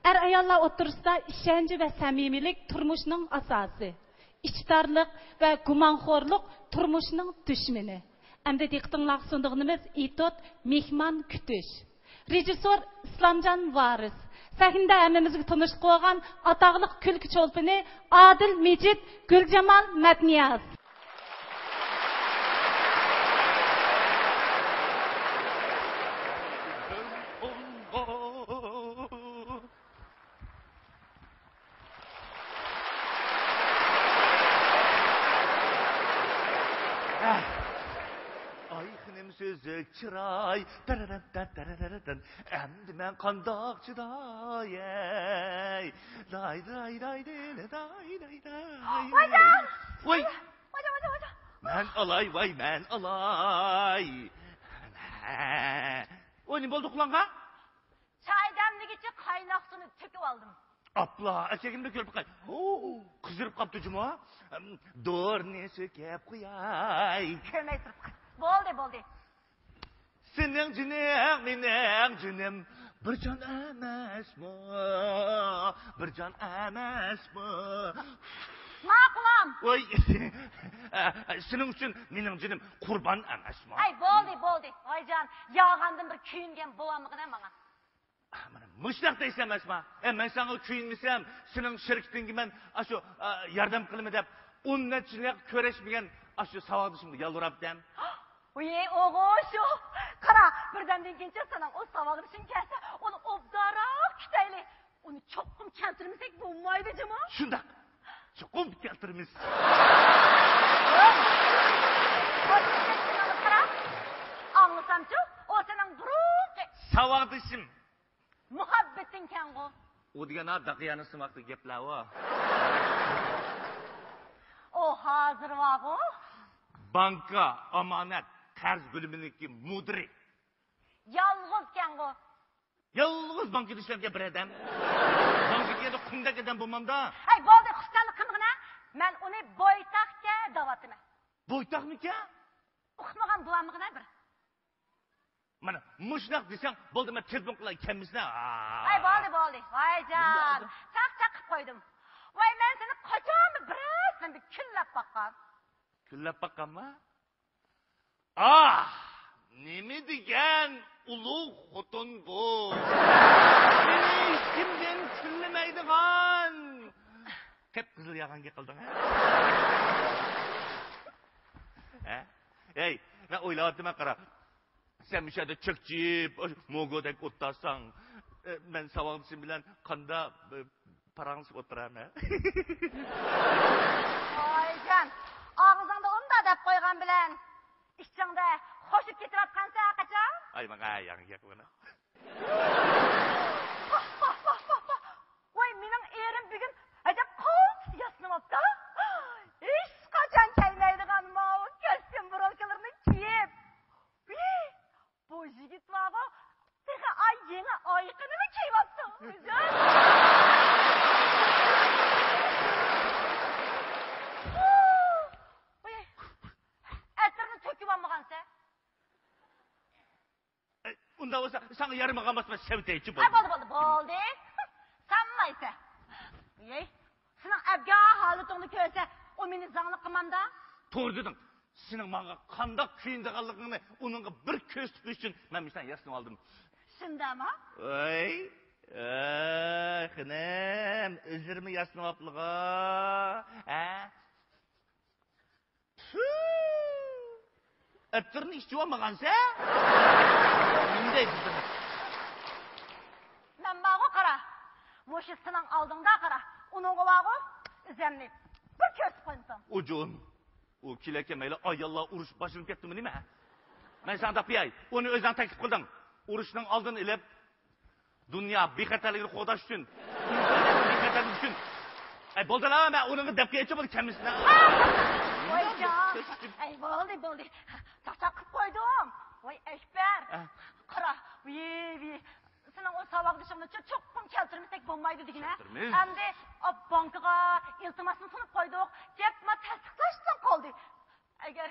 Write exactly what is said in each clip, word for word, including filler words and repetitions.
ئەر-ئاياللار ئوتتۇرىسىدا ئىشەنچ ۋە سەمىمىيلىك تۇرمۇشنىڭ ئاساسى. ئىچىدارلىق ۋە گۇمانخورلۇق تۇرمۇشنىڭ دۈشمىنى. ئەمدى دىققىتىڭلارغا سۇنىدىغىنىمىز ئېتوت مېھمان كۈتۈش. رېژىسسور ئىسلامجان ۋارىس. سەھنىدە ھەممىمىزگە تونۇشلۇق بولغان ئاتاقلىق كۈلكە چولپىنى ئادىل مىجىت، گۈلجامال مەتنىياز. ئاي خېنىم سۈزۈك چىراي، تەرەرەتتە تەرەرەتتەن. ئەمدى مەن قانداق چىداي، ئەي؟ داي، داي، داي، داي، داي، داي، داي. ۋايجان! ۋاي! ۋايجان، ۋايجان، ۋايجان! مەن ئالاي، ۋاي، مەن ئالاي. ۋاي، نېمە بولدى قۇلاڭغا؟ چاي دەملىگۈچە قايناق سۇنى تۆكۈۋالدىم. ئاپلا، ئەكەگىنىمنى كۆرۈپ باقاي. ھو، قىزىرىپ قاپتۇ جۇمۇ. دورىنى سۆكۈپ قوياي. كۆرمەي تۇرۇپ قال. بولدى، بولدى. سېنىڭ جېنىڭ مېنىڭ جېنىم بىر جان ئەمەسمۇ؟ بىر جان ئەمەسمۇ؟ ماقۇلام. ۋاي، سېنىڭ ئۈچۈن مېنىڭ جېنىم قۇربان ئەمەسمۇ؟ ئەي، بولدى، بولدى. ۋايجان، يالغاندىن بىر كۆيۈنگەن بولالمىغىنە ماڭا. مانا مۇشۇنداق دەيسەن ئەمەسما؟ ئە، مەن ساڭا كۆيۈنمىسەم، سېنىڭ شىركىتىڭگە مەن ئاشۇ، ئا، ياردەم قىلىمەن دەپ ئون نەچچە يىل كۆرۈشمىگەن ئاشۇ ساۋاقدىشىمغا يالۋۇراتتىم. ۋىي، ئوغۇش، قارا، بىردەمدىن كېيىنچە سېنىڭ ئۇ ساۋاقدىشىڭ كەلسە، ئۇنى ئوبدانراق كۈتەيلى. ئۇنى چوقۇم كەلتۈرمىسەك بولمايدۇ جۇمۇ. شۇنداق. چوقۇم كەلتۈرىمىز. قارا، ئاڭلىسامچۇ، ئۇ سېنىڭ بۇرۇنقى ساۋاقدىشىم. مۇھەببىتىڭكەنغۇ. ئۇ دېگەن ھە داقىيانىسىماقلىق گەپلەرغۇ. ئۇ ھازىر بارغۇ. بانكا، ئامانەت، قەرز بۆلۈمىنىڭكى مۇدىرى. يالغۇزكەنغۇ. يالغۇز بانكىدا ئىشلەمكەن بىر ئادەم. بانكا دېگەندە قۇمدەك ئادەم بولمامدا. ھەي، بولدى، خۇشتەنلىك قىلمىغىنە. مەن ئۇنى بويتاقكەن دەۋاتىمەن. بويتاقمىكەن؟ ئۇقمىغان بولالمىغىنە بىر. مانا مۇشۇنداق دېسەڭ بولدى، مەن تېلېفون قىلاي كەلمىسىنە. ھەي، بولدى، بولدى. ۋايجان، چاقچاق قىلىپ قويدۇم. ۋاي، مەن سېنى قاچان بىر بىر كۈنلەپ باققان. كۈنلەپ باققانما؟ ئاھ، نېمە دېگەن ئۇلۇغ خوتۇن بۇ! سېنى ھېچكىمدىن كۈنلىمەيدىغان! قىپقىزىل ياغانگە قىلدىڭ ھە؟ ھە؟ ھەي، مەن ئويلاۋاتىمەن، قارا. سەن مۇشۇ يەردە چۆكچىيىپ، موگودەك ئولتۇرساڭ، ئە، مەن ساۋاقدىشىم بىلەن قانداق، ئە، پاراڭلىشىپ ئولتۇرامەن. ۋايجان، ئاغزىڭدا ئۇنداق دەپ قويغان بىلەن، ئىچىڭدە خوشۇپ كېتىۋاتقانسەن قاچان؟ ئاي، ماڭا ياڭ گەپ بۇنى. ۋاي، مېنىڭ ئېرىم بۈگۈن ئەجەب قالتىس ياسىنىۋاپتۇ. ھېچقاچان كىيمەيدىغان ماۋۇ كەسكىن بۇرۇلكىلىرىنى كىيىپ. ۋىي، بۇ يىگىت بارغۇ، تېخى ئاي يېڭى ئايىقىنىلا كىيىۋاپتۇ، ئۆزۈم. ۋىي، ئەتىرنى تۆكۈۋالمىغانسەن. ئە، ئۇنداق بولسا، ساڭا يارىمىغان بولسا، مەن سېۋىتەيچۇ، ھە، بولدى. بولدى، بولدى، بولدى. سانمايسەن. ۋىي، سېنىڭ ئەبگە ھالىتىڭنى كۆرسە، ئۇ مېنى زاڭلىق قىلمامدا؟ توغرا دېدىڭ. سېنىڭ ماڭا قانداق كۆيۈنىدىغانلىقىڭنى ئۇنىڭغا بىر كۆرسىتىپ قويۇش ئۈچۈن مەن مۇشۇنداق ياسىنىۋالدىم. شۇنداقمۇ؟ ۋاي، ئاي، خېنىم، ئۆزلىرىمۇ ياسىنىۋاپلىغا. ھە؟ پۈ! ئەتىرنى ئىچىۋالمىغانسەن؟ نېمە دەيسىز سىز؟ مەن بارغۇ قارا، مۇشۇ سېنىڭ ئالدىڭدا قارا، ئۇنىڭغا بارغۇ، ئۆزۈمنى بىر كۆرسىتىپ قويمىسام. ئۇجۇن، ئۇ كېلەككە مەيلى ئاياللار ئۇرۇشۇپ باشلىنىپ كەتتىمۇ نېمە؟ مەن ساڭا دەپ بېرەي، ئۇنى ئۆزۈڭ تەكلىپ قىلدىڭ. ئۇرۇشنىڭ ئالدىنى ئېلىپ، دۇنيا بىخەتەرلىكىنى قوغداش ئۈچۈن، ئىنسانىيەتنىڭ بىخەتەرلىكى ئۈچۈن. ئەي، بولدىلا، مەن ئۇنىڭغا دەپ كېلىچە بولدى كەممىسىنە. ۋايجان. ئەي، بولدى، بولدى. چاقچاق قىلىپ قويدۇم. ۋاي، ئەكبەر. ئە. قارا، ۋىي، ۋىي. سېنىڭ ئۇ ساۋاقدىشىڭنى چو-، چوقۇم كەلتۈرمىسەك بولمايدۇ دېگىنە. كەلتۈرىمىز. ئەمدى، ئا، بانكىغا ئىلتىماسنى سۇنۇپ قويدۇق. گەپمۇ تەستىقلاشتىن قالدى. ئەگەر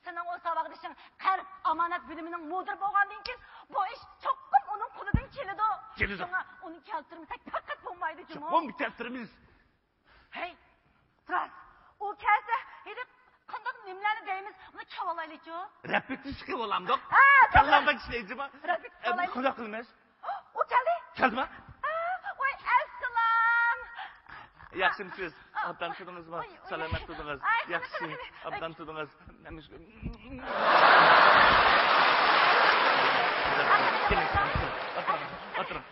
سېنىڭ ئۇ ساۋاقدىشىڭ قەرز ئامانەت بۆلۈمىنىڭ مۇدىرى بولغاندىن كېيىن، بۇ ئىش چوقۇم ئۇنىڭ قولىدىن كېلىدۇ. كېلىدۇ. شۇڭا ئۇنى كەلتۈرمىسەك پەقەت جۇمۇ. چوقۇم كەلتۈرىمىز. ھەي، راست. ئۇ كەلسە، ھېلى قانداق نېمىلەرنى دەيمىز، ئۇنى كېلىۋالايلىچۇ. رېپېتىتسىيە قىلىۋالامدۇق. ھە، كاللامدا ئىشلەيدىما؟ رېپېتىتسىيە ئە، قىلايلى. قانداق قىلىمىز؟ ئۇ كەلدى. كەلدىما؟ ۋاي، ئەسسالام. ياخشىمۇسىز؟ ئوبدان تۇردىڭىزمۇ؟ ئاي، ئاي. سالامەت تۇردىڭىز؟ ئاي، ياخشى. قېنى، قېنى. ئوبدان تۇردىڭىز؟ نېمە ئىش؟ كېلىڭ، كېلىڭ، كېلىڭ. ئولتۇرۇڭ، ئولتۇرۇڭ.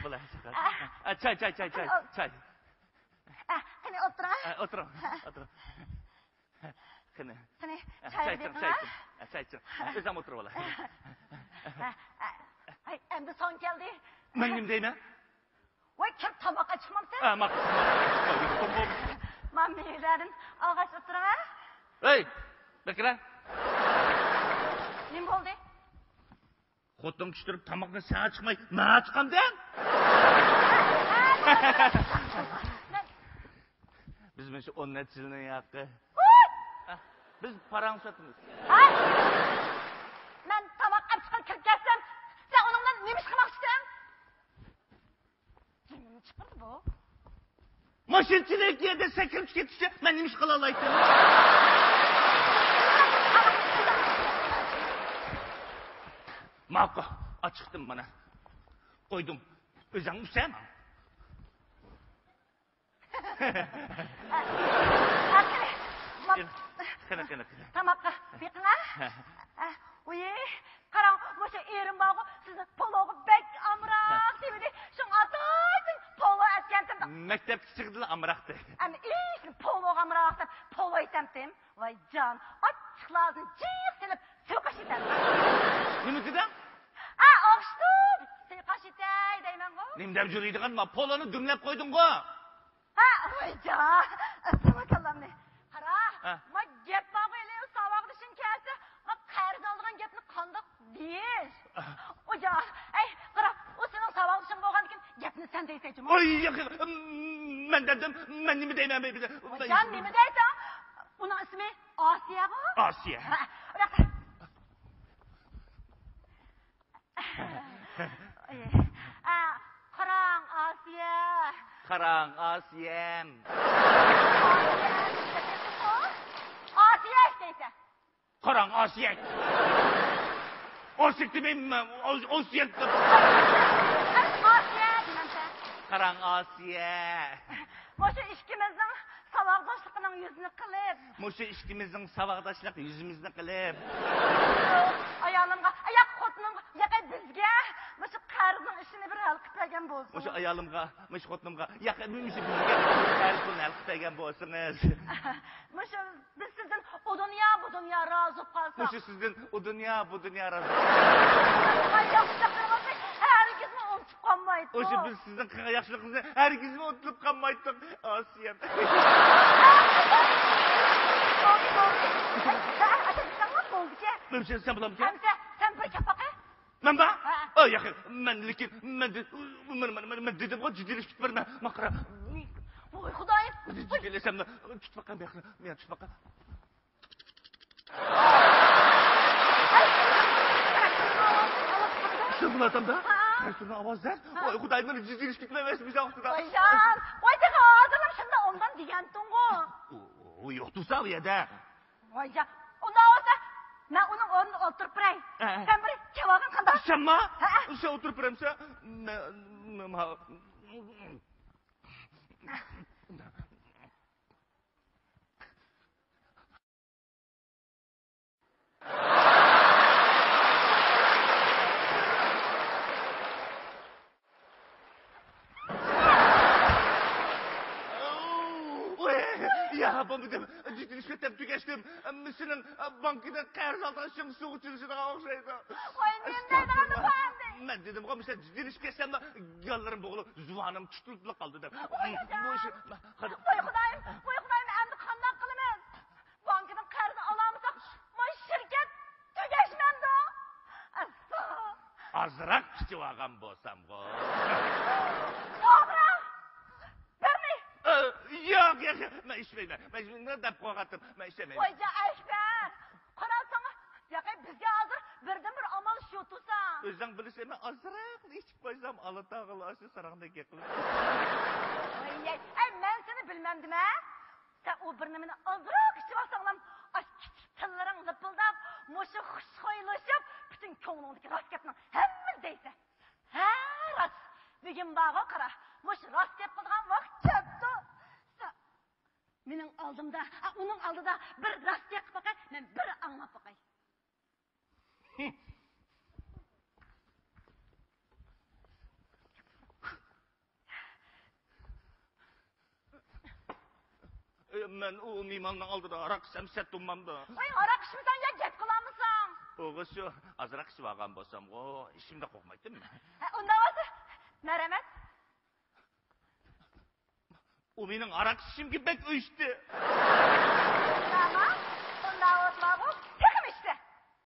بولە، ھەسسىخان. ئا. ئا، چاي، چاي، چاي، چاي، ئا، چاي. ئا، قېنى، ئولتۇرۇڭ. ئا، ئولتۇرۇڭ، ئولتۇرۇڭ. قېنى. قېنى، ئا، چاي چاي ئىچىڭ، بېرىڭ، چاي ئا. ئىچىڭ. ئا، چاي ئىچىڭ. ئا، ئۆزۈڭ ئولتۇرۇۋال. ئا، ئا، ئاي، ئەمدى ساڭا كەلدى. مەن نېمە دەيمەن؟ ۋاي، كىرىپ تاماق ئەپ چىقمامسەن؟ ئا، ماق-، ماق-، ماق-، ماق-، ماق-، ماق-، ماق-، ماق-، مېۋىلەردىن ئالغاچ ئولتۇرۇڭ، ھە؟ ھەي، بەكرە. نېمە بولدى؟ خوتۇن كىشى تۇرۇپ تاماقنى ساڭا چىقماي، ماڭا چىقامدىڭ؟ بىز مۇشۇ ئون نەچچە يىلنىڭ ياقى. ۋاي! ھە، بىز پاراڭ ساتىمىز. ھە؟ مەن تاماق ئەپ چىقىپ كىرىپ كەتسەم، سەن ئۇنىڭ بىلەن نېمە ئىش قىلماقچىسەن؟ جېنىمنى چىقىردى بۇ. ماشىنا چېلىنىپ يەردە سەكرىپ كېتىشتە مەن نېمە ئىش قىلالايتتىم؟ ماقۇل، ئاچىقتىم مانا. قويدۇم. ئۆزۈڭ ئۇسەن. قېنى، قېنى، قېنى. تاماققا بېقىڭ، ھە؟ ھە. ئۇي، قاراڭ، مۇشۇ ئېرىم بارغۇ، سىزنى پولوغا بەك ئامراق دېمىدى. شۇڭا ئاتايتىن پولو ئەتكەنتىم. مەكتەپكە چىققىدىلا ئامراقتى. ئەمما ئىش پولوغا ئامراق دەپ پولو ئېيتەمتىم. ۋاي جان، ئاچچىقلارنى جىق سېلىپ سۇيقاش ئېتەمتىم. نېمە دېدىڭ؟ ئا، ئوخشىتىپ سۇيقاش ئېتەي دەيمەنغۇ. نېمە دەپ جۈرىدىغان ما پولونى دۈملەپ قويدۇڭغۇ. ھە، ۋاي جان، ئەسلىما كاللامنى. قارا، ھە. ما گەپ بارغۇ، ھېلى ساۋاقدىشىم كەلسە، ما قەرز ئالىدىغان گەپنى قانداق دېيىش؟ ئۇجا، ئەي، قارا، ئۇ سېنىڭ ساۋاقدىشىڭ بولغاندىكىن گەپنى سەن دەيسەن جۇمۇ. ئاي، ياق، مەن دەمدىم، مەن نېمە دەيمەن، مەن، مەن، مەن، جان، نېمە دەيسەن؟ ئۇنىڭ ئىسمى ئاسىيەغۇ؟ ئاسىيە. ھە، ئۇنداق. ئاي، ئا، قاراڭ، ئاسىيە. قاراڭ، ئاسىيەم. ئاسىيە دەيسەن. قاراڭ، ئاسىيەك. ئاسىيەك دېمەيمەن، ئاس-، ئاسىيەك دەپ. ئاسىيە دېمەمسەن. قاراڭ، ئاسىيە. مۇشۇ ئىككىمىزنىڭ ساۋاقداشلىقىنىڭ يۈزىنى قىلىپ. مۇشۇ ئىككىمىزنىڭ ساۋاقداشلىق يۈزىمىزنى قىلىپ. ئايالىمغا، ياق، خوتۇنۇمغا، ياق، بىزگە مۇشۇ قەرزنىڭ ئىشىنى بىر ھەل قىلىپ بەرگەن بولسىڭىز. مۇشۇ ئايالىمغا، مۇشۇ خوتۇنۇمغا، ياق، مۇشۇ بىزگە قەرز پۇلنى ھەل قىلىپ بەرگەن بولسىڭىز. مۇشۇ بىز سىزدىن ئۇ دۇنيا، بۇ دۇنيا رازى بولۇپ قالساق. مۇشۇ سىزدىن ئۇ دۇنيا، بۇ دۇنيا رازى. قىلغان ياخشىلىقلىرىڭىزنى ھەرگىزمۇ ئۇنتۇپ قالمايتتۇق. مۇشۇ بىز سىزنىڭ قىلغان ياخشىلىقىڭىزنى ھەرگىزمۇ ئۇنتۇپ قالمايتتۇق، ئاسىيەم. بولدى، بولدى. ھە، ئاتا دېسەڭلا بولدىكەن. مەن سەن بولامكەن؟ ئەمسە سەن بىر كەپ باقە. مەنبە؟ ھە. ئاي، ياق، مەن، لېكىن، مەن دې-، مەن، مەن، مەن، مەن دېدىمغۇ، جىددىيلىشىپ كېتىپتىمەن. ماقارا. ۋاي خۇدايىم. جىددىيلىشەمدۇ؟ تۇتۇپ باققىن، مېنى تۇتۇپ باققىن. شۇ بۇلاتامدا؟ ھە. تەرسىنىڭ ئاۋازى. ھە. ۋاي خۇدايىم، مەن جىددىيلىشىپ كېتىمەن، مەن شۇ بىزا ۋاقتىدا. ۋايجان، ۋاي تېخى ھازىرلا شۇنداق ئوڭدان دېگەنتىڭغۇ. ئۇ، ئۇ يوق تۇرسا ئۇ يەردە. ۋايجان، ئۇنداق بولسا، مەن ئۇنىڭ ئورنىدا ئولتۇرۇپ بېرەي. ھە. سەن بىر كېلىۋالغىن قانداق؟ سەنما؟ ھە. سەن ئولتۇرۇپ بېرەمسەن؟ مەن، مەن، يا بولمىدىم، جىددىيلىشىپ كەتتىم، تۈگەشتىم. سېنىڭ بانكىدىن قەرز ئالغان ئىشىڭ سۇغا چىلىشىدىغان ئوخشايدۇ. ۋاي، نېمە دەيدىغاندۇ بۇ ئەمدى؟ مەن دېدىمغۇ، مۇشۇ جىددىيلىشىپ كەتسەملا، گاللىرىم بوغۇلۇپ، زۇۋانىم تۇتۇلۇپلا قالدى دەپ. ۋاي، بۇ ئىش، ۋاي خۇدايىم، ۋاي خۇدايىم، ئەمدى قانداق قىلىمىز؟ بانكىدىن قەرز ئالالمىساق، مانا شىركەت تۈگەشمەمدۇ؟ ئەسسا! ئازراق ئىچىۋالغان بولسامغۇ. توغرا! بىرنى! ئە، ياق، ياق، ياق، مەن ئىچمەيمەن. مەن ئىچمەيمەن دەپ قويغانتىم. مەن ئىچەلمەيمەن. ۋاي جان ئەكبەر! قارا ساڭا، ياقەي، بىزگە ھازىر بىردىنبىر ئامال شۇ تۇرسا. ئۆزۈڭ بىلىسەن، مەن ئازراقلا ئىچىپ قويسام، ئالا تاغىلا ئاشۇ ساراڭدەك يىقىلىپ. ۋاي، ئەي، مەن سېنى بىلمەمدىم ھە؟ سەن ئۇ بىر نېمىنى ئازراق ئىچىۋالساڭلام، ئاش كىچىك تىللىرىڭ لىپىلداپ، مۇشۇ خۇشخۇيلىشىپ، پۈتۈن كۆڭلۈڭدىكى راست گەپنىڭ ھەممىسى دەيسەن. ھە، راست. بۈگۈن بارغۇ قارا، مۇشۇ راست گەپ قىلىدىغان ۋاقىت كەپتۇ. سا-، مېنىڭ ئالدىمدا، ئا، ئۇنىڭ ئالدىدا بىر راست گەپ قىلىپ باقاي، مەن بىر ئاڭلاپ باقاي. مەن ئۇ مېھماننىڭ ئالدىدا ھاراق ئىچسەم سەت ئۇمامدا. ۋاي، ھاراق ئىچمىسەڭ يا گەپ قىلالمىساڭ؟ ئۇغۇ شۇ، ئازراق ئىچىۋالغان بولسامغۇ، ئىچىمدە قوقمايتتىم. ھە، ئۇنداق بولسا، مەرھەمەت. ئۇ مېنىڭ ھاراق ئىچىشىمگە بەك ئۆچتى. تامام، ئۇنداق بولسىمۇ،